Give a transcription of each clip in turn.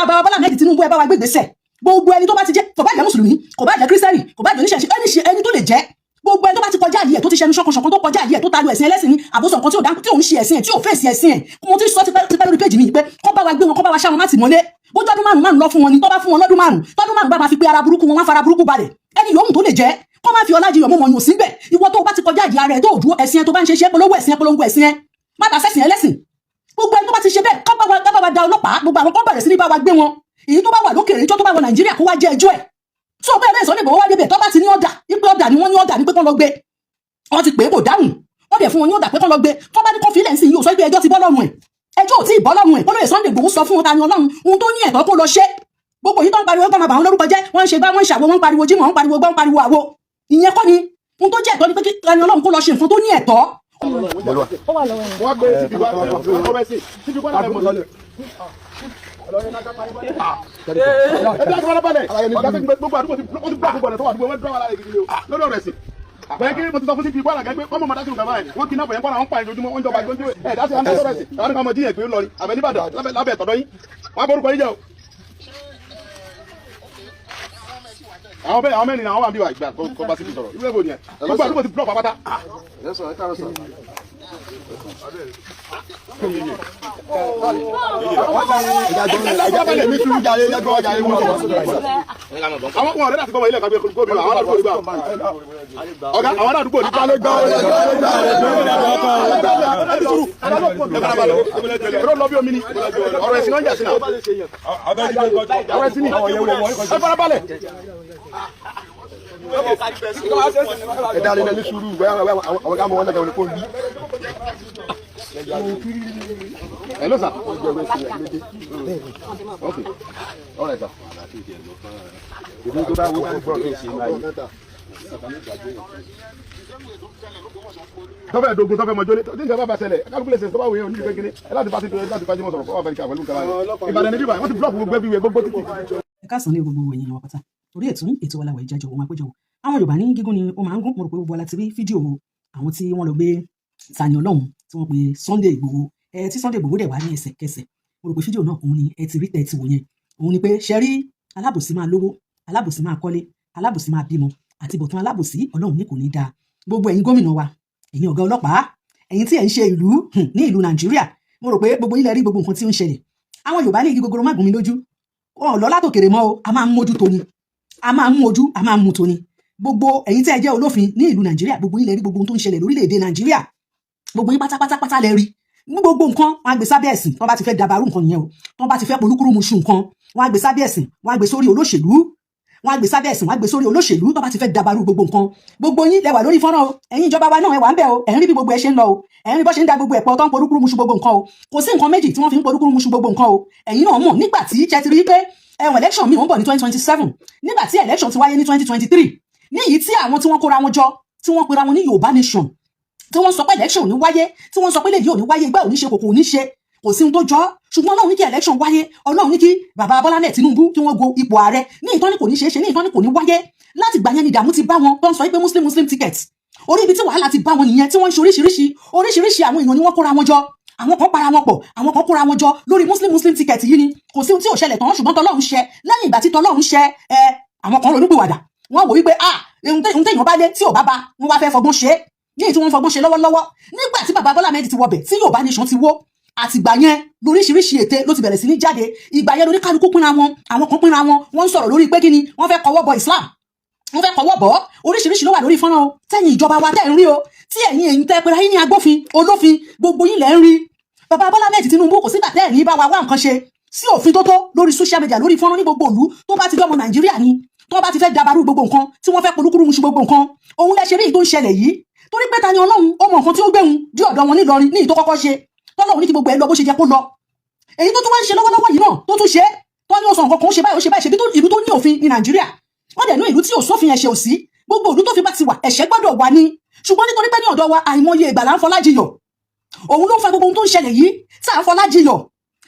Bàbá Bọ́lá Ahmed Tinubu, ẹ bá wa gbé ìgbésẹ̀. Gbogbo ẹni tó bá ti jẹ́, kò bá jẹ́ mùsùlùmí, kò bá jẹ́ kírísítẹ́nì, kò bá jẹ́ oníṣẹ̀ṣe, ẹni ṣe ẹni tó lè jẹ́, gbogbo ẹni tó bá ti kọjá àyè ẹ̀, tó ti ṣẹnu ṣọ̀kanṣọ̀kan, tó kọjá àyè ẹ̀, tó tayọ ẹ̀sìn ẹlẹ́sìn ní àbúsọ̀ nǹkan tí ò dá, tí ò ń ṣe ẹ̀sìn ẹ̀, tí ò fèsì ẹ̀sìn ẹ̀, mo ti sọ tipẹ́ tipẹ́ lórí péjì mi pé kọ́ bá wa gbé wọn, kọ́ bá wa ṣá wọn má tì mọ́lé. Bó tọ́dún 5 5 lọ fún wọn ni, tó bá fún wọn lọ́dún 5, tọ́dún 5 bá máa fi pé, ara burúkú wọn, wá fara burúkú balẹ̀. Ẹni yòówù tó lè jẹ́, kọ́ máa fi ọlájiyọ̀ mọ́ mọ̀yàn síbẹ̀. Ìwọ tó o bá ti kọjá àyè ara ẹ̀, tó o dúró ẹ̀sìn ẹ̀, tó bá ń ṣe ṣe polówó ẹ̀sìn ẹ̀, polongo ẹ̀sìn ẹ̀, má ta sẹ́sìn ẹlẹ́sìn. Gbogbo ẹni tó bá ti ṣe bẹ́ẹ̀, kọ́ bá wa da ọlọ́pàá, gbogbo àwọn kọ́ bẹ̀rẹ̀ sí ní bá wa gbé wọn. Èyí tó bá wà lókèrè, ìjọ tó bá wọ Nàìjíríà, kó wá jẹ́ ẹjọ́ ẹ̀. So bẹ́ẹ̀ bẹ́ẹ̀, Sunday Igboho wá débẹ̀, tó bá ti ní ọ̀dà ipe ọ̀dà ni wọ́n ní, ọ̀dà ní pé kán lọ gbé. Wọ́n ti pè é, kò dáhùn. Wọ́n dẹ̀ fún wọn ní ọ̀dà pé kán lọ gbé. Tó bá ní kán fi ilẹ̀ ń sìn yìí, ò sọ pé ẹjọ́ ti bọ́ lọ́rùn ẹ̀, ẹjọ́ ò tí ì bọ́ lọ́rùn ẹ̀. Kólóyè Sunday Igboho sọ fún wọn, ta ni Ọlọ́run, ohun tó ní ẹ̀tọ́ kó lọ ṣe. Gbogbo yìí tó ń pariwo kọ́ máa bà wọn lórúkọ jẹ́, wọ́n ń ṣe gbá, wọ́n ń ṣàwo, wọ́n ń pariwo jímọ̀, wọ́n ń pariwo gbọ́, ń pariwo àwo, ìyẹn kọ́ ni ohun tó jẹ́ ẹ̀tọ́. Ni pé kí ta ni Ọlọ́run kó lọ ṣe nǹkan tó ní ẹ̀tọ́. Ó wà lọ́wọ́ yẹn. Wọ́n gbé síbi wá ọmọ ẹ̀sìn síbi kọ́ náà mọ̀ sọ́lẹ̀. Ẹ bí a ti fara balẹ̀, ọ̀gá tó gbogbo àdúgbò ti wọ́n ti block gbogbo ọ̀nà tó wà àdúgbò, wọ́n dúró wà lára ìdílé o lórí ọ̀rọ̀ ẹ̀sìn. Bẹ́ẹ̀ kí mo ti sọ fún síbi kwara gẹ́gbẹ́ ọmọ mọ̀dá kìlọ̀ báyìí, wọ́n kidnap yẹn kwara, wọ́n pa ìjojúmọ́, wọ́n jọba ìjọjú ẹ̀ dá sí àǹtí sọ̀rọ̀ ẹ̀sìn. Àwọn kan mọ̀ jíyàn pé ó lọ ní àbẹ̀ níbàdàn lábẹ́ tọ̀dọ̀ yín, wọ́n á borúkọ yín jẹ́ o. Àwọn bẹ́ẹ̀, àwọn mẹ́rin àwọn wà bí wà ìgbà kó bá síbi sọ̀rọ̀ irú ẹ̀bùn yẹn, gbogbo àdúgbò ti block pátá. Yes, sir. Ẹ káàárọ̀, sir. Àwọn ọ̀rẹ́ láti gbọ́mọ ilé ẹ̀ka gbé gómìnà, àwọn aládùúgbò nígbà ọ̀gá, àwọn aládùúgbò nígbà ẹni sùúrù, ẹ fara balẹ̀. Ẹ̀rọ lọ bí omi ni ọ̀rọ̀ ẹ̀sìn náà ń jà sí náà, ọ̀rọ̀ ẹ̀sìn ni, ẹ fara balẹ̀. Ẹ dáre ní sùúrù, àwọn ká mọ wọn náà kò ní. Hello, sir. Okay, all right, sir. Ìdí tó bá wọ́n gbọ́ kí n ṣe máa yí. Tọ́fẹ̀ dogun, tọ́fẹ̀ mọ́jọ́lé tí nǹkan bá bá ṣẹlẹ̀, kálukú lè ṣe tó bá wù yẹn onídìí kékeré ẹ láti bá ti láti bá jímọ̀ sọ̀rọ̀ fọwọ́ fẹ́ pẹ̀lú nǹkan báyìí. Ìbàdàn níbí báyìí, wọ́n ti block gbogbo ẹbí gbogbo títì. Ẹ káàsán ní gbogbo ẹ̀yin èèyàn wa pátá. Orí ètò wa làwà ìjájọ òun àpéjọ. Àwọn Yorùbá ní gígùn ni ó máa ń gún. Mo rò pé gbogbo wa la ti rí fídíò àwọn tí wọ́n lọ gbé Tani Olohun, tí wọ́n pe Sunday Igboho, ẹ tí Sunday Igboho dẹ̀ wá ní ẹsẹ̀kẹsẹ̀. Mo rò pé fídíò náà òun ni ẹ ti rí tẹ́ ẹ ti wò yẹn. Òun ni pé ṣe rí, alábòsí máa lówó, alábòsí máa kọ́lé, alábòsí máa bímọ, àti bọ̀tán alábòsí, Ọlọ́run ní kò ní dáa. Gbogbo ẹ̀yin gómìnà wa, ẹ̀yin ọ̀gá ọlọ́pàá, ẹ̀yin tí ẹ̀ ń ṣe ìlú ní ìlú Nàìjíríà, mo rò pé gbogbo yín lẹ rí gbogbo nǹkan tí ó ń ṣẹlẹ̀. Àwọn Yorùbá ní igi gogoro má gún mi lójú, wọn ò lọ látòkèrè mọ́ o. A máa ń mójú tóni, a máa ń mú ojú, a máa ń mú tóni. Gbogbo ẹ̀yin tí ẹ jẹ́ olófin ní ìlú Nàìjíríà, gbogbo yín lẹ rí gbogbo ohun tó ń ṣẹlẹ̀ lórílẹ̀‐èdè Nàìjíríà. Gbogbo yín pátápátá pátá lẹ rí ní gbogbo nǹkan. Wọn á gbé sábẹ́ ẹ̀sìn tó bá ti fẹ́ dabarú nǹkan nìyẹn o. Tó bá ti fẹ́ polúkúrú muṣu nǹkan, wọn á gbé sábẹ́ ẹ̀sìn, wọn á gbé sórí olóṣèlú, wọn á gbé sábẹ́ ẹ̀sìn, wọn á gbé sórí olóṣèlú tó bá ti fẹ́ dabarú gbogbo nǹkan. Gbogbo yín lẹ wà lórí fọ́nrán o. Ẹ̀yin ìjọba wa náà, ẹ wà ń bẹ̀ o. Ẹ̀ ń rí bí gbogbo ẹ ṣe ń lọ o. Ẹ̀ ń rí bó ṣe ń da gbogbo ẹ̀pọ̀ tó ń polúkúrú muṣu gbogbo nǹkan o. Kò sí nǹkan méjì tí wọ́n fi ń polúkúrú muṣu gbogbo nǹkan o. Ẹ̀yin náà mọ̀ nígbà tí ṣe ti rí pé ẹ̀wọ̀n election mi ò ń bọ̀ ní 2027, nígbà tí election ti wáyé ní 2023, ní èyí tí àwọn tí wọ́n kóra wọn jọ, tí wọ́n pera wọn ní Yorùbá Nation, tí wọ́n sọ pé election ò ní wáyé, tí wọ́n sọ pé lèyí ò ní wáyé, ìgbà ò ní ṣe, kòkò ò ní ṣe, kò sí ohun tó jọ. Ṣùgbọ́n Ọlọ́run ní kí election wáyé. Ọlọ́run ní kí bàbá Bọ́lá náà Tinubu kí wọ́n go ipò ààrẹ ní ìtọ́ni kò ní ṣeé ṣe, ní ìtọ́ni kò ní wáyé. Láti gbà yẹn ni ìdààmú ti bá wọn tó ń sọ pé Muslim Muslim ticket. Orí ibi tí wàhálà ti bá wọn nìyẹn, tí wọ́n ń ṣe oríṣiríṣi oríṣiríṣi. Àwọn èèyàn ni wọ́n kóra wọn jọ, àwọn kan para wọn pọ̀, àwọn kan kóra wọn jọ lórí Muslim Muslim ticket yìí ni. Kò sí ohun tí ò ṣẹlẹ̀ tán, ṣùgbọ́n tọlọ́run ṣẹ. Lẹ́yìn ìgbà tí tọlọ́run ṣẹ ẹ, àwọn kan ronúpìwàdà, wọ́n wò wípé, ah, ohun téèyàn bá lé tí ò bá bá, wọ́n wá fẹ́ fọgbọ́n ṣe é ní èyí tí wọ́n ń fọgbọ́n ṣe lọ́wọ́lọ́wọ́. Nígbà tí bàbá Bọ́lá Ahmed ti wọbẹ̀, tí Yorùbá Nation ti wó, àtìgbà yẹn lóríṣiríṣi ète ló ti bẹ̀rẹ̀ sí ní jáde. Ìgbà yẹn lóníkálukú pínra wọn, àwọn kan pínra wọn, wọ́n ń sọ̀rọ̀ lórí pé kí ni wọ́n fẹ́ kọwọ́ bọ Islam, wọ́n fẹ́ kọwọ́ bọ̀. Oríṣiríṣi ló wà lórí fọ́nrán o. Tẹ́yìn ìjọba wa tẹ́ ń rí o, tí ẹ̀yin èyí tẹ́ pera yín ní agbófin olófin, gbogbo yín lẹ́ ń rí. Bàbá Bọ́lá Ahmed Tinubu, kò sígbà tẹ́ ẹ̀ ní bá wa wá nǹkan ṣe sí òfin tó tó lórí social media, lórí fọ́nrán, ní gbogbo ìlú tó bá ti dọ́mọ Nàìjíríà ni, tó bá ti fẹ́ dabarú gbogbo nǹkan, tí wọ́n fẹ́ polúkúrú muṣu gbogbo nǹkan. Òun lẹ ṣe rí èyí tó ń ṣẹlẹ̀ yìí, torí pé ta ni Ọlọ́run ó mọ nǹkan tí ó gbéhun dí ọ̀dọ̀ wọn nílọrin ní èyí tó kọ́kọ́ ṣe, tọ́lọ́run ní kí gbogbo ẹ lọ bó ṣe jẹ́ kó lọ. Èyí tó tún wá ń ṣe lọ́wọ́lọ́wọ́ yìí náà, tó tún ṣe tó ní ó sọ nǹkan kan, ó ṣe báyìí, ó ṣe báyìí. Ṣe bí ìlú tó ní òfin ní Nàìjíríà, wọ́n dẹ̀ ní ìlú tí ò sófin, ẹ̀ṣẹ̀ ò sí. Gbogbo ìlú tó fi bá ti wà, ẹ̀ṣẹ̀ gbọ́dọ̀ wà ní. Ṣùgbọ́n nítorí pé ní ọ̀dọ̀ wa, àìmọye ìgbà là ń fọlájiyọ̀, òun ló ń fa gbogbo ohun tó ń ṣẹlẹ̀ yìí tá à ń fọlájiyọ̀.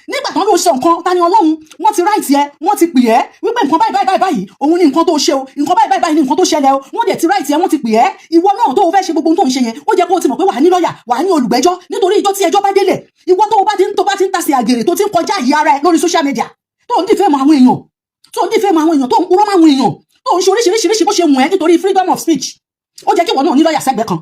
Nígbà tán ló sọ nǹkan, ta ni Ọlọ́run, wọ́n ti write ẹ, wọ́n ti pè ẹ́ wípé nǹkan báyìí báyìí báyìí òun ni nǹkan tó ṣe o, nǹkan báyìí báyìí báyìí ni nǹkan tó ṣẹlẹ̀ o. Wọ́n dẹ̀ ti write ẹ, wọ́n ti pè ẹ́. Ìwọ náà tó o fẹ́ ṣe gbogbo ohun tó ń ṣe yẹn, ó jẹ́ kó o ti mọ̀ pé wà á ní lọ́ọ̀yà, wà á ní olùgbẹ́jọ́, nítorí ìjọ tí ẹjọ́ bá délẹ̀, ìwọ tó o bá ti ń tó bá ti ń tasẹ̀ àgèrè, tó ti ń kọjá ìyá ara ẹ lórí social media. Tó ń defame àwọn èèyàn, tó ń defame àwọn èèyàn, tó ń purọ́ mọ́ àwọn èèyàn, tó ń ṣe oríṣiríṣiríṣi bó ṣe wùn ẹ́ nítorí freedom of speech. Ó jẹ́ kí ìwọ náà ní lọ́ọ̀yà sẹ́gbẹ̀ẹ́ kan.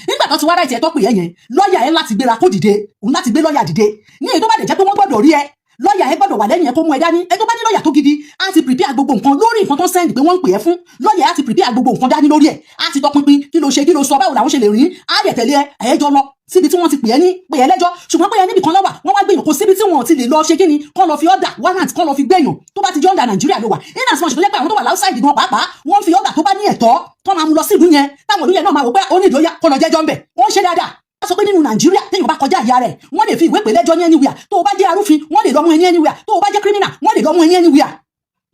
Nígbà tó ti wá write ẹ̀ tó pè é yẹn, lọ́ọ̀yà ẹ̀ láti gbéra kó dìde, òun láti gbé lọ́ọ̀yà dìde. Ní èyí tó bá dẹ̀ jẹ́ pé wọ́n gbọ́dọ̀ rí ẹ, lọ́ọ̀yà ẹ gbọ́dọ̀ wà lẹ́yìn ẹ kó mú ẹ dání. Ẹ tó bá ní lọ́ọ̀yà tó gidi á ti prepare gbogbo nǹkan lórí nǹkan tó ń send pé wọ́n ń pè é fún. Lọ́ọ̀yà á ti prepare gbogbo nǹkan dání lórí ẹ̀, á ti tọpinpin kí ló ṣe, kí ló sọ, báwo làwọn ṣe lè rìn, á dẹ̀ tẹ̀lé ẹ, ẹ̀ẹ́jọ́ lọ síbi tí wọ́n ti pè é ní pè é lẹ́jọ́. Ṣùgbọ́n pé ẹ níbì kan lọ́wà, wọ́n wá gbèyàn, kò síbi tí wọ́n ti lè lọ ṣe kíni, kán lọ fi order warrant, kán lọ fi gbèyàn tó bá ti jẹ́ under Nàìjíríà ló wà. In as much tó jẹ́ pé àwọn tó wà outside gan pàápàá, wọ́n fi order tó bá ní ẹ̀tọ́ tó máa mú lọ sí ìlú yẹn, táwọn ìlú yẹn náà máa wò pé ó ní ìdóyà kó lọ jẹ́jọ́ ń bẹ̀. Wọ́n ṣe dáadáa. Wọ́n sọ pé nínú Nàìjíríà, téèyàn bá kọjá ìyá rẹ̀, wọ́n lè fi ìwé pè lẹ́jọ́ ní anywhere. Tó o bá jẹ́ arúfin, wọ́n lè lọ mú ẹ ní anywhere. Tó o bá jẹ́ criminal, wọ́n lè lọ mú ẹ ní anywhere.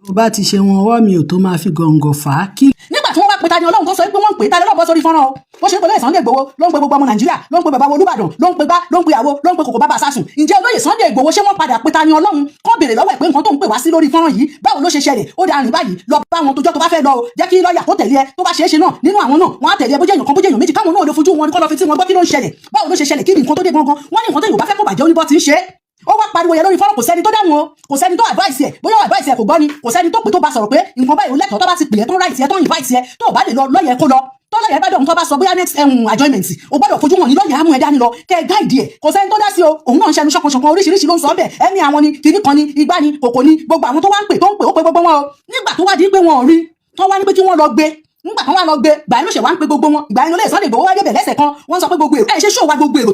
Tó bá ti ṣe wọn, ọwọ́ mi ò tó máa fi gọ̀ǹgọ̀ fà á kí. Nígbà tí wọ́n wá pe Tani Olohun, tó sọ pé wọ́n ń pè Tani Olohun bọ́ sórí fọ́nrán o, bó ṣe ń pe lóye Sunday Igboho, ló ń pe gbogbo ọmọ Nàìjíríà, ló ń pe bàbá Olúbàdàn, ló ń pe gbá, ló ń pe àwo, ló ń pe kòkò bàbá sásùn. Ǹjẹ́ olóyè Sunday Igboho, ṣé wọ́n padà pe Tani Olohun kó béèrè lọ́wọ́ ẹ̀ pé nǹkan tó ń pè wá sí lórí fọ́nrán yìí, báwo ló ṣe ṣẹlẹ̀? Ó dáa, rìn báyìí lọ bá wọn tójọ́ tó bá fẹ́ lọ o, jẹ́ kí lọ́ọ̀yà kó tẹ̀lé ẹ. Tó bá ṣeé ṣe náà, nínú àwọn náà, wọ́n á tẹ̀lé ẹ, bó jẹ́ èèyàn kan, bó jẹ́ èèyàn méjì, káwọn náà lè fojú wọn kọ́ lọ fi tí wọn gbọ́ kí ló ń ṣẹlẹ̀, báwo ló ṣe ṣẹlẹ̀, kí ni nǹkan tó dé gangan. Wọ́n ní nǹkan tó Yorùbá fẹ́ kó bàjẹ́ oníbọ̀ ti ń ṣe é. Ó wá pariwo yẹn lórí fọ́nrán, kò sẹ́ni tó dáhùn o, kò sẹ́ni tó advice ẹ̀, bóyá advice ẹ̀ kò gbọ́ ni, kò sẹ́ni tó pè tó bá sọ̀rọ̀ pé nǹkan báyìí ó lẹ́tọ̀ọ́. Tó bá ti pè é, tó ń write ẹ̀, tó ń invite ẹ̀, tó o bá lè lọ, lọ́yẹ̀ kó lọ. Tó lọ́yẹ̀ bá dọ̀hún, tó bá sọ bóyá next adjournment, o gbọ́dọ̀ fojú wọn ní lọ́yẹ̀ á mú ẹ dání lọ kẹ́ ẹ guide ẹ̀. Kò sẹ́ni tó dá sí o. Òun náà ń ṣẹnu ṣọ̀kanṣọ̀kan, oríṣiríṣi ló ń sọ bẹ́ẹ̀. Ẹ̀mí àwọn ni kìíní kan ni, igbá ni, kòkò ni, gbogbo àwọn tó wá ń pè, tó ń pè, ó pé gbogbo wọn o. Nígbà tó wá di pé wọn ò rí, tó wá ní pé kí wọ́n lọ gbé, nígbà tó wá lọ gbé, gbà yín ló ṣe wá ń pe gbogbo wọn. Ìgbà yẹn ló lè Sunday Igboho wá débẹ̀ lẹ́sẹ̀ kan. Wọ́n sọ pé gbogbo èrò ẹ̀ ṣe ṣó wa, gbogbo èrò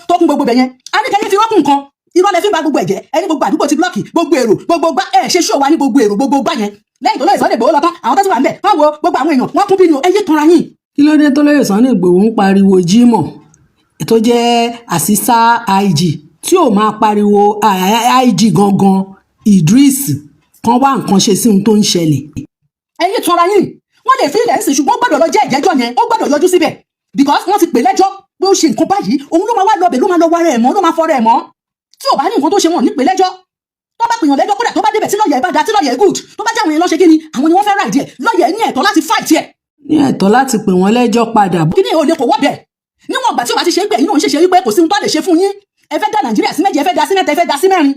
tó kún gbogbo bẹ̀ yẹn. A ní kẹ́yìn fi rọ́kùn kan, irọ́ lẹ fi ń ba gbogbo ẹ̀jẹ̀ ẹni. Gbogbo àdúgbò ti block, gbogbo èrò, gbogbo gbá ẹ̀ ṣe ṣó wa ní gbogbo èrò, gbogbo gbá yẹn. Lẹ́yìn tó lóye Sunday Igboho lọ tán, àwọn tó ti wà ń bẹ̀ wọ́n wo gbogbo àwọn èèyàn, wọ́n kún bí ni o. Ẹ yé tanra yín. Kí ló dé tó lóye Sunday Igboho ń pariwo Jimoh tó jẹ́ assistant IG, tí ò máa pariwo IG gangan Idris, kan wá nǹkan ṣe sí ohun tó ń ṣẹlẹ̀? Ẹ yé tanra yín. Wọ́n lè fi ilẹ̀ ń sìn, ṣùgbọ́n ó gbọ́dọ̀ lọ jẹ́ ìjẹ́jọ́ yẹn, ó gbọ́dọ̀ yọjú síbẹ̀, because wọ́n ti pè lẹ́jọ́ pé ó ṣe nǹkan báyìí. Òun ló máa wá lọbẹ̀, ló máa lọ wára ẹ̀ mọ́, ló máa fọ́ra ẹ̀ mọ́. Tí ò bá ní nǹkan tó ṣe, wọn ní pè lẹ́jọ́. Tó bá pèèyàn lẹ́jọ́, kódà tó bá débẹ̀, tí lọ́ọ̀yà ẹ̀ bá da, tí lọ́ọ̀yà ẹ̀ good, tó bá jẹ́ àwọn yẹn lọ́ ṣe kí ni, àwọn ni wọ́n fẹ́ right ẹ̀, lọ́ọ̀yà ẹ̀ ní ẹ̀tọ́ láti fight ẹ̀. Ní ẹ̀tọ́ láti pè wọ́n lẹ́jọ́ padà. Kí ni òde kò wọ́ bẹ̀ níwọ̀n ìgbà tí o bá ti ṣe é pé ẹ̀yin náà ń ṣe wípé kò sí ohun tó lè ṣe fún yín. Ẹ fẹ́ dá Nàìjíríà sí méjì, ẹ fẹ́ dá sí mẹ́ta, ẹ fẹ́ dá sí mẹ́rin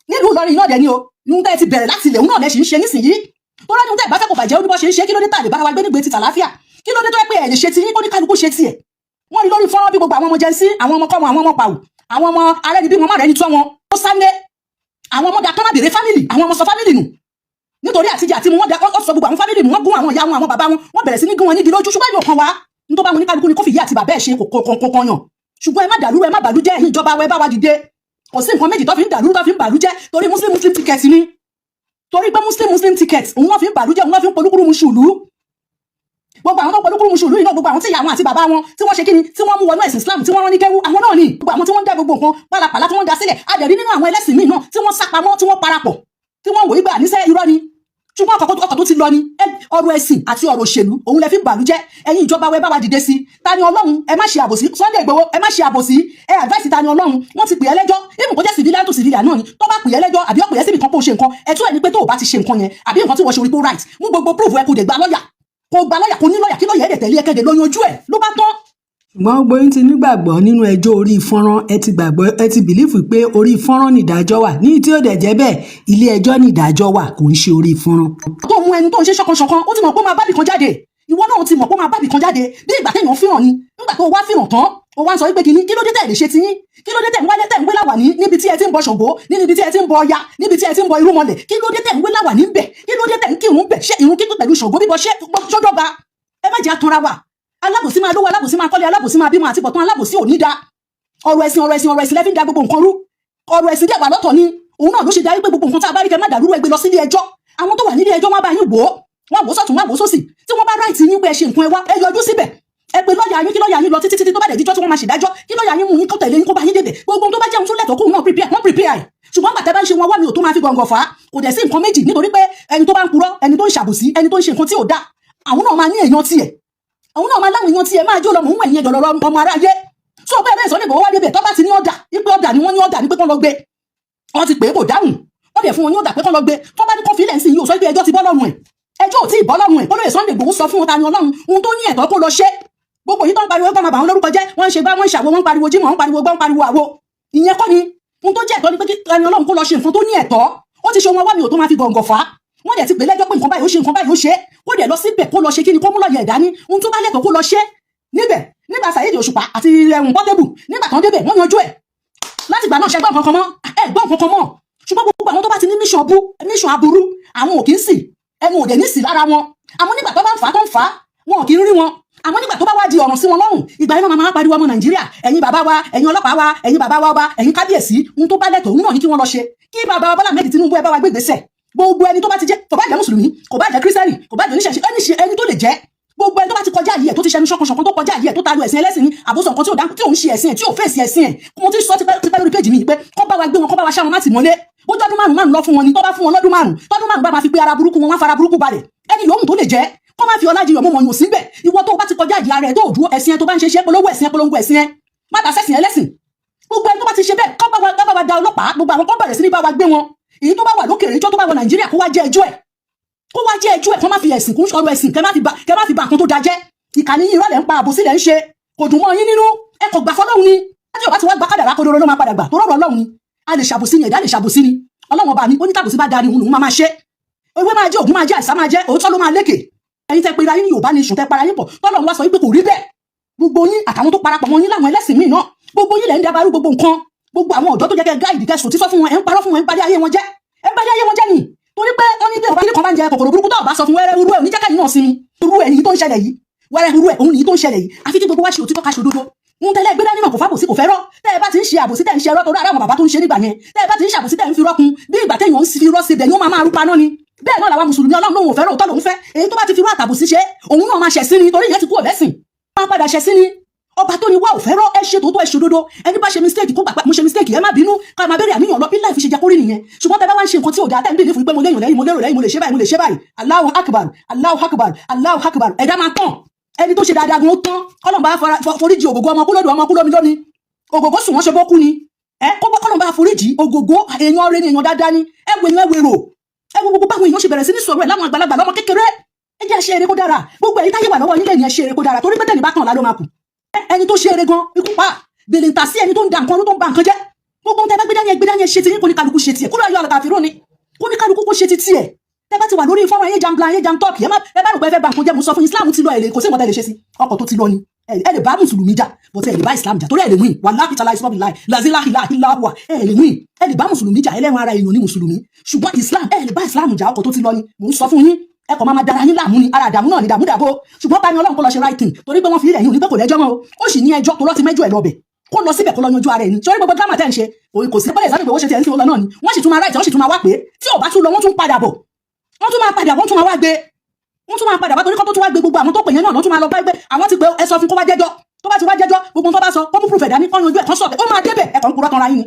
nílùú Ìlọrin náà dẹ̀ ni o. Níhun tẹ́ ẹ ti bẹ̀rẹ̀ láti ilẹ̀, òun náà lẹ ṣì ń ṣe nísìnyí. Tó rọ́ níhun tẹ́ ẹ bá fẹ́ kó bàjẹ́, ó ní bọ́ ṣe ń ṣe. Kí ló dé tá a lè bára wa gbé nígbè ti tàlàáfíà? Kí ló dé tó yẹ pé ẹ lè ṣe ti yín, kó ní kálukú ṣe tiẹ̀? Wọ́n rí lórí fọ́nrán bí gbogbo àwọn ọmọ Gen Z, àwọn ọmọ kọ́mọ, àwọn ọmọ pàwù, àwọn ọmọ arẹ́ni bí wọn má rẹ́ni tọ́ wọn ó sáré, àwọn ọmọ da tọ́nà bèrè family, àwọn ọmọ sọ family nù nítorí àtijọ́ àti mu. Wọ́n da ó sọ gbogbo àwọn family nù, wọ́n gún àwọn ìyá wọn, àwọn bàbá wọn, wọ́n bẹ̀rẹ̀ sí ní gún wọn nídìí lójú. Ṣùgbọ́n yóò kàn wá ní tó bá wọn ní kálukú ni kó fi ìyá àti bàbá ẹ̀ ṣe kò kàn yàn. Ṣùgbọ́n ẹ má dàlúrú, ẹ má bàlújẹ́. Ẹ̀yin ìjọba wa, ẹ bá wa dìde. Kò sí nǹkan méjì tó fi ń dàlúrú, tó fi ń bàlújẹ́, torí Muslim Muslim ticket ni. Torí pé Muslim Muslim ticket, òun wọ́n fi ń bàlújẹ́, òun wọ́n fi ń polúkúrú mu ṣùlú. Gbogbo àwọn tó polúkúrú mu ṣùlú yìí náà, gbogbo àwọn tí ìyá wọn àti bàbá wọn tí wọ́n ṣe kíni, tí wọ́n mú wọnú ẹ̀sìn Islam, tí wọ́n rán ní kẹ́wú, àwọn náà ni gbogbo àwọn tí wọ́n ń dá gbogbo nǹkan pálapàla tí wọ́n ń da sílẹ̀. Adẹ̀rí nínú àwọn ẹlẹ́sìn míì náà tí wọ́n sápamọ́, tí wọ́n parapọ̀, tí wọ́n wò ìgbà níṣẹ́ irọ́ ni. Ṣùgbọ́n ọkọ̀ tó ti lọ ni. Ọ̀rọ̀ ẹ̀sìn àti ọ̀rọ̀ òṣèlú, òun lẹ fi ń bàlújẹ́. Ẹ̀yin ìjọba wa, ẹ bá wa dìde sí. Ta ni Ọlọ́run, ẹ má ṣe àbòsí. Sunday Igboho, ẹ má ṣe àbòsí. Ẹ advice Ta ni Ọlọ́run. Wọ́n ti pè é lẹ́jọ́, even kó jẹ́ civilian to civilian náà ni. Tó bá pè é lẹ́jọ́ àbí ọ̀pẹ̀ síbi kan pé ó ṣe nǹkan, ẹ̀tọ́ ẹ̀ ni pé tó o bá ti ṣe nǹkan yẹn, àbí nǹkan tí wọ́n ṣe orí pé ó right, mú gbogbo proof ẹ, kó dẹ̀ gba lọ́ọ̀yà, kó gba lọ́ọ̀yà, kó ní lọ́ọ̀yà, kí lọ́ọ̀yà ẹ̀ dẹ̀ tẹ̀lé ẹ kẹ́dẹ̀ lóyún ojú ẹ̀, ló bá tán. Ṣùgbọ́n gbogbo yín ti nígbàgbọ́ nínú ẹjọ́ orí fọ́nrán. Ẹ ti gbàgbọ́, ẹ ti believe pé orí fọ́nrán nìdájọ́ wà, ní tí ó dẹ̀ jẹ́ bẹ́ẹ̀. Ilé ẹjọ́ nìdájọ́ wà, kò ń ṣe orí fọ́nrán. Tó mú ẹnu tó ń ṣe ṣọ̀kanṣọ̀kan, ó ti mọ̀ pé ó máa bábì kan jáde. Ìwọ náà ti mọ̀ pé ó máa bábì kan jáde. Bí ìgbà téèyàn fihàn ni. Nígbà tó wá fihàn tán, ó wá ń sọ wípé kìíní. Kí ló dé tẹ̀ lè ṣe tiyín? Kí ló dé tẹ̀ ń wálé, tẹ̀ ń wé láwàní níbi tí ẹ ti ń bọ Ṣàngó, níbi tí ẹ ti ń bọ Ọya, níbi tí ẹ ti ń bọ irúnmọlẹ̀? Kí ló dé tẹ̀ ń wé láwàní ń bẹ̀? Kí ló dé tẹ̀ ń kírun bẹ̀? Ṣé ìrun kíkún pẹ̀lú Ṣàngó bíbọ ṣé ṣọdọ́gba? Ẹ má jẹ́ atanra wa. Alábòsí máa lówó, alábòsí máa kọ́lé, alábòsí máa bímọ, àti bọ̀tán alábòsí ò ní da. Ọ̀rọ̀ ẹ̀sìn, ọ̀rọ̀ ẹ̀sìn, ọ̀rọ̀ ẹ̀sìn lẹ́fí ń da gbogbo nǹkan rú. Ọ̀rọ̀ ẹ̀sìn dẹ̀ wà lọ́tọ̀ ni. Òun náà ló ṣe darí pé gbogbo nǹkan tá a bá rí, kẹ́ má dàrú, ẹgbẹ́ lọ sílé ẹjọ́. Àwọn tó wà nílé ẹjọ́, wọn bá yín wò ó, wọn wò ó sọ́tún, wọn wò ó sósì. Tí wọ́n bá write yín pé ẹ ṣe nǹkan, ẹ wá, ẹ yọjú síbẹ̀. Ẹ pé lọ́ọ̀yà yín, kí lọ́ọ̀yà yín lọ títí títí. Tó bá dẹ̀ díjọ́ tí wọ́n máa ṣèdájọ́, kí lọ́ọ̀yà yín mú yín, kó tẹ̀lé yín, kó bá yín débẹ̀. Gbogbo ohun tó bá jẹ́ ohun tó lẹ́tọ̀ọ́, kóun náà prepare, wọ́n prepare ẹ̀. Ṣùgbọ́n gbàtẹ́ bá ń ṣe wọn wá mi ò tó máa fi gọ̀ǹgọ̀ fà á, kò dẹ̀ sí nǹkan méjì, nítorí pé ẹni tó bá ń purọ́, ẹni tó ń ṣàbòsí, ẹni tó ń ṣe nǹkan tí ò dáa, àwọn náà máa ní èèyàn tiẹ̀, àwọn náà máa láwọn èèyàn tiẹ̀ máa jó lọ. Mò ń wẹ̀yìn ẹ̀dọ̀ lọ́rọ̀ ọmọ aráyé. So bẹ́ẹ̀ bẹ́ẹ̀, Sunday Igboho wá débẹ̀. Tó bá ti ní order, ipe order ni wọ́n ní, order ni pé kán lọ gbé. Wọ́n ti pè é, kò dáhùn, wọ́n dẹ̀ fún wọn ní order pé kán lọ gbé. Tó bá ní kán fi ilẹ̀ ń sìn yìí, ò sọ pé ẹjọ́ ti bọ́ lọ́rùn ẹ̀. Ẹjọ́ ò tí ì bọ́ lọ́rùn ẹ̀. Olóyè Sunday Igboho sọ fún wọn, Ta ni Ọlọ́run, ohun tó ní ẹ̀tọ́ kó lọ ṣe. Gbogbo yìí tó ń pariwo kọ́ máa bà wọn lórúkọ jẹ́, wọ́n ń ṣe gbá, wọ́n ń ṣàwo, wọ́n ń pariwo jímọ̀, wọ́n ń pariwo gbọ́, ń pariwo àwo, ìyẹn kọ́ ni. Ohun tó jẹ́ ẹ̀tọ́ ni pé kí Ta ni Ọlọ́run kó lọ ṣe nǹkan tó ní ẹ̀tọ́. Ó ti ṣe ohun ọwọ́ mi ò tó máa fi gọ̀ǹgọ̀ fà á. Wọ́n dẹ̀ ti pè lẹ́jọ́ pé nǹkan báyìí ó ṣe, nǹkan báyìí ó ṣe. Kó dẹ̀ lọ síbẹ̀, kó lọ ṣe kí ni, kó mú lọ́ọ̀yà ẹ̀ dání. Ohun tó bá lẹ́tọ̀ọ́, kó lọ ṣe níbẹ̀. Nígbà Saheed Òṣùpá àti ẹ̀hún Portable, nígbà tán débẹ̀, wọ́n yanjú ẹ̀. Láti ìgbà náà, ṣe gbọ́n kankan mọ́? Ẹ gbọ́n kankan mọ́. Ṣùgbọ́n gbogbo àwọn tó bá ti ní mission bú, mission aburú, àwọn ò kì í sì ẹnu ò dẹ̀ ní sí lára wọn. Àmọ́ nígbà tó bá ń fà á, tó ń fà á, wọn ò kì í rí wọn. Àmọ́ nígbà tó bá wá di ọ̀ràn sí wọn lọ́rùn, ìgbà yẹn máa pariwo, ọmọ Nàìjíríà, ẹ̀yin bàbá wa, ẹ̀yin ọlọ́pàá wa, ẹ̀yin bàbá wa ọba, ẹ̀yin kábíyèsí. Ohun tó bá lẹ́tọ̀ọ́, òun náà ní kí wọ́n lọ ṣe. Kí bàbá wa Bọ́lá Ahmed Tinubu, ẹ bá wa gbé ìgbésẹ̀. Gbogbo ẹni tó bá ti jẹ́, kò bá jẹ́ mùsùlùmí, kò bá jẹ́ kírísítẹ́nì, kò bá jẹ́ oníṣẹ̀ṣe, ẹni ṣe ẹni tó lè jẹ́, gbogbo ẹni tó bá ti kọjá yìí ẹ̀, tó ti ṣẹnu ṣọ̀kanṣọ̀kan, tó kọjá yìí ẹ̀, tó tayọ ẹ̀sìn ẹlẹ́sìn ní àbúsọ̀ nǹkan tí ò dá, tí ò ń ṣe ẹ̀sìn ẹ̀, tí ò fèsì ẹ̀sìn ẹ̀, mo ti sọ tipẹ́ tipẹ́ lórí péjì mi pé kọ́ bá wa gbé wọn, kọ́ bá wa ṣá wọn má tì mọ́lé. Ó jọ́dún 5 5 lọ fún wọn ni. Tó bá fún wọn lọ́dún 5, tọ́dún 5 bá máa fi pé, ara burúkú wọn, wọ́n fara burúkú balẹ̀. Ẹni yòówù tó lè jẹ́, kọ́ máa fi ọlá jiyọ̀ mọ́ wọn yòó síbẹ̀. Ìwọ tó bá ti kọjá ìyá rẹ̀, tó dúró ẹ̀sìn ẹ̀, tó bá ń ṣe ṣe polówó ẹ̀sìn ẹ̀, polongo ẹ̀sìn ẹ̀, má ta sẹ́sìn ẹlẹ́sìn. Gbogbo ẹni tó bá ti ṣe bẹ́ẹ̀, kọ́ bá wa da ọlọ́pàá, gbogbo àwọn kọ́ bẹ̀rẹ̀ sí ní bá wa gbé wọn. Èyí tó bá wà lókèrè, ìjọ tó bá wọ Nàìjíríà, kó wá jẹ́ ẹjọ́ ẹ̀, kó wá jẹ́ ẹjọ́ ẹ̀. Kó má fi ẹ̀sìn kún ọ̀rọ̀ ẹ̀sìn, kẹ́ má fi ba nǹkan tó da jẹ́. Ìkànnì yìí, ìrọ̀lẹ́ ń pa, àbòsí lẹ̀ ń ṣe, kò dùn mọ́ yín nínú. Ẹ kò gbà fọlọ́run ni. Láti ọba tí wọ́n gba kádàrá kodoro ló máa padà gbà tó rọrọ̀. Ọlọ́run ni a lè ṣàbòsí ni, ẹ̀dá lè ṣàbòsí ni. Ọlọ́run ọba mi, ó ní tàbòsí bá darí òun lòun máa máa ṣe. Ewé máa jẹ́, ògùn máa jẹ́, àìsàn máa jẹ́, òótọ́ ló máa lékè. Ẹ̀yin tẹ́ pera yín ní Yorùbá Nation, tẹ́ para yín pọ̀, tọ́lọ́run wá sọ wípé kò rí bẹ́ẹ̀. Gbogbo yín àtàwọn tó parapọ̀ mọ́ yín láwọn ẹlẹ́sìn míì náà, gbogbo yín lẹ̀ ń dabarú gbogbo nǹkan. Gbogbo àwọn ọ̀dọ́ tó jẹ́ kẹ́ guide, kẹ́ sòtítọ́ fún wọn, ẹ̀ ń parọ́ fún wọn, ẹ̀ ń balẹ̀ ayé wọn jẹ́, ẹ̀ ń balẹ̀ ayé wọn jẹ́ ni. Torí pé wọ́n ní pé ọba kan bá ń jẹ kòkòrò burúkú, tó ọba sọ fún wẹ́rẹ́ irú ẹ̀ oníjẹ́kẹ́ yìí náà sinmi. Irú ẹ̀ nìyí tó ń ṣẹlẹ̀ yìí, wẹ́rẹ́ irú ẹ̀ òun nìyí tó ń ṣẹlẹ̀ yìí. Àfi kí gbogbo wa ṣe òtítọ́, ká ṣe òdodo. Ń tẹ́lẹ̀ gbé dání náà, kò fábòsí, kò fẹ́ rọ́. Tẹ́ ẹ bá ti ń ṣe àbòsí, tẹ́ ń ṣe ẹrọ́, torí ara àwọn bàbá tó ń ṣe nígbà yẹn, tẹ́ ẹ bá ti ń ṣe àbòsí, tẹ́ ń fi rọ́kun, bí ìgbà téèyàn ń fi rọ́ síbẹ̀ ni ó máa máa rúpa náà ni. Bẹ́ẹ̀ náà làwa mùsùlùmí, Ọlọ́run lòun ò fẹ́ rọ́, òótọ́ lòun fẹ́. Èyí tó bá ti fi rọ́ àtàbòsí ṣe, òun náà máa ṣẹ̀ sí ni, torí ìyẹn ti kú ọ̀lẹ́sìn, máa padà ṣẹ̀ sí ni. Ọba tó ní wá ò fẹ́ rọ́. Ẹ ṣe tòótọ́, ẹ ṣe òdodo. Ẹni bá ṣe mistake, kó gbà pé mo ṣe mistake, ẹ má bínú, ká máa bẹ̀rẹ̀ àníyàn lọ. Bí life ṣe jẹ́ kórìí nìyẹn. Ṣùgbọ́n tẹ bá wá ń ṣe nǹkan tí ò dáa, tẹ́ ń believe fún pé mo léèyàn lẹ́yìn, mo lérò lẹ́yìn, mo lè ṣe báyìí, mo lè ṣe báyìí, Allahu Akbar, Allahu Akbar, Allahu Akbar. Ẹ̀dá máa tán. Ẹni tó ṣe dáadáa gan, ó tán. Kọ́lọ́n bá foríjì Ògògó, ọmọ kú lódò, ọmọ kú lómi lómi. Ògògó sùn, wọ́n ṣe bó kú ni. Ẹ kó kọ́lọ́n bá foríjì Ògògó. Èèyàn rẹ ni, èèyàn dáadáa ni. Ẹ wo èèyàn, ẹ wo èrò, ẹ wo gbogbo báwọn èèyàn ṣe bẹ̀rẹ̀ sí ní sọ̀rọ̀ ẹ̀, láwọn àgbàlagbà, lọ́mọ kékeré. Ẹ jẹ́ ṣe eré kó dára. Gbogbo ẹ̀yin táyé wà lọ́wọ́ yín lẹ́yìn, ẹ ṣe eré kó dára, torí pé tẹ̀lé bá tàn lá ló máa kù. Ẹni tó ṣe eré gan, ikú pa bèlè ń ta sí ẹni tó ń da nǹkan, tó ń ba nǹkan jẹ́. Gbogbo ohun tẹ́ bá gbé dání, ẹ gbé dání, ẹ ṣe ti yín. Kó ní kálukú ṣe tiẹ̀, kó lóyún àlàkàfíró ni, kó ní kálukú kó ṣe ti tiẹ̀. Tẹ́ bá ti wà lórí fọ́nrán ayé jambla, ayé jam talk, ẹ má ẹ bá rò pé ẹ fẹ́ ba nǹkan jẹ́. Mo sọ fún Islam ti lọ, ẹ lè kò sí nǹkan tẹ́ lè ṣe sí ọkọ̀ tó ti lọ ni. Ẹ lè bá mùsùlùmí jà, but ẹ lè bá Islam jà, torí ẹ lè win. Wàláhì tàlá ismail láì làzíláhìlá ìlàhùwà, ẹ lè win. Ẹ lè bá mùsùlùmí jà, ẹlẹ́ran ara èèyàn ní mùsùlùmí, ṣùgbọ́n Islam, ẹ lè bá Islam jà. Ọkọ̀ tó ti lọ ni mò ń sọ fún yín. Ẹ kàn máa ma dara yín láàmú ni, ara àdàmú náà ni dàmú dàbò. Ṣùgbọ́n bá ní Ọlọ́run kó lọ ṣe right thing, torí pé wọ́n fi ilẹ̀ yìí ò ní pé kò lẹ́jọ́ mọ́ o. Ó sì ní ẹjọ́ tó lọ́ ti mẹ́jọ ẹ̀ lọ́bẹ̀, kó lọ síbẹ̀, kó lọ yanjú ara ẹ̀ ní. Sórí gbogbo drama tẹ́ ń ṣe, kò sí pẹ́lẹ́ ìsáré ìgbòho ṣe tiẹ̀ ń sin lọ náà ni. Wọ́n sì tún máa right, wọ́n sì tún máa wá pé tí ò bá tún lọ, wọ́n tún padà bọ̀, wọ́n tún máa padà, wọ́n tún máa wá gbé, wọ́n tún máa padà wá, torí kọ́ tó tún wá gbé gbogbo àwọn tó pè yẹn náà lọ́ tún máa lọ bá gbé. Àwọn ti pé ẹ sọ fún kó wá jẹ́jọ́. Tó bá ti wá jẹ́jọ́, gbogbo tó bá sọ, kó mú proof ẹ̀ dání, kó yanjú ẹ̀, kó sọ̀tẹ̀. Ó máa débẹ̀, ẹ̀kọ́ ń purọ́ tanra yín ni.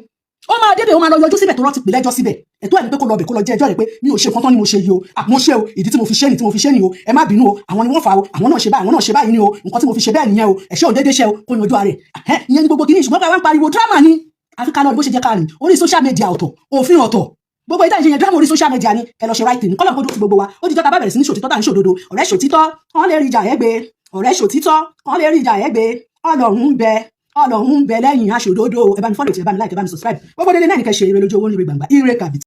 Ó máa débẹ̀, ó máa lọ yọjú síbẹ̀, tó rọ́ ti pè lẹ́jọ́ síbẹ̀. Ẹ̀tọ́ ẹ̀ ni pé kó lọ bẹ̀, kó lọ jẹ́ ẹjọ́ rẹ̀ pé mi ò ṣe nǹkan tán ni mo ṣe yìí o. Mo ṣe o, ìdí tí mo fi ṣe ni, tí mo fi ṣe ni o, ẹ má bínú o, àwọn ni wọ́n fà o, àwọn náà ṣe báyìí, àwọn náà ṣe báyìí ni o, nǹkan tí mo fi ṣe bẹ́ẹ̀ nìyẹn o, ẹ̀ṣẹ́ òdédé ṣe o, kó yanjú ara ẹ̀. Ìyẹn ni gbogbo kìíní. Ṣùgbọ́n ká wá ń pariwo drama ni, àfi ká lọ bó ṣe jẹ́ ká rìn orí social media ọ̀tọ̀, òfin ọ̀tọ̀. Gbogbo ìta ìṣe yẹn, drama orí social media ni. Ẹ lọ ṣe right thing, kọ́lọ̀ kó dúró ti gbogbo wa. Ó di jọ́ta bá bẹ̀rẹ̀ sí ní ṣòtítọ́, tá à ń ṣòdodo. Ọ̀rẹ́ ṣòtítọ́ kán lè rí ìjà ẹ̀ gbé, ọ̀rẹ́ ṣòtítọ́ kán lè rí ìjà ẹ̀ gbé. Ọlọ́run ń bẹ, Ọlọ́run ń bẹ lẹ́yìn aṣòdodo. Ẹ bá mi follow, ẹ bá mi like, ẹ bá mi subscribe. Gbogbo dédé náà ní kẹ́ ṣe. Ire lójú owó ní ire gbàngbà, ire kàbìtì.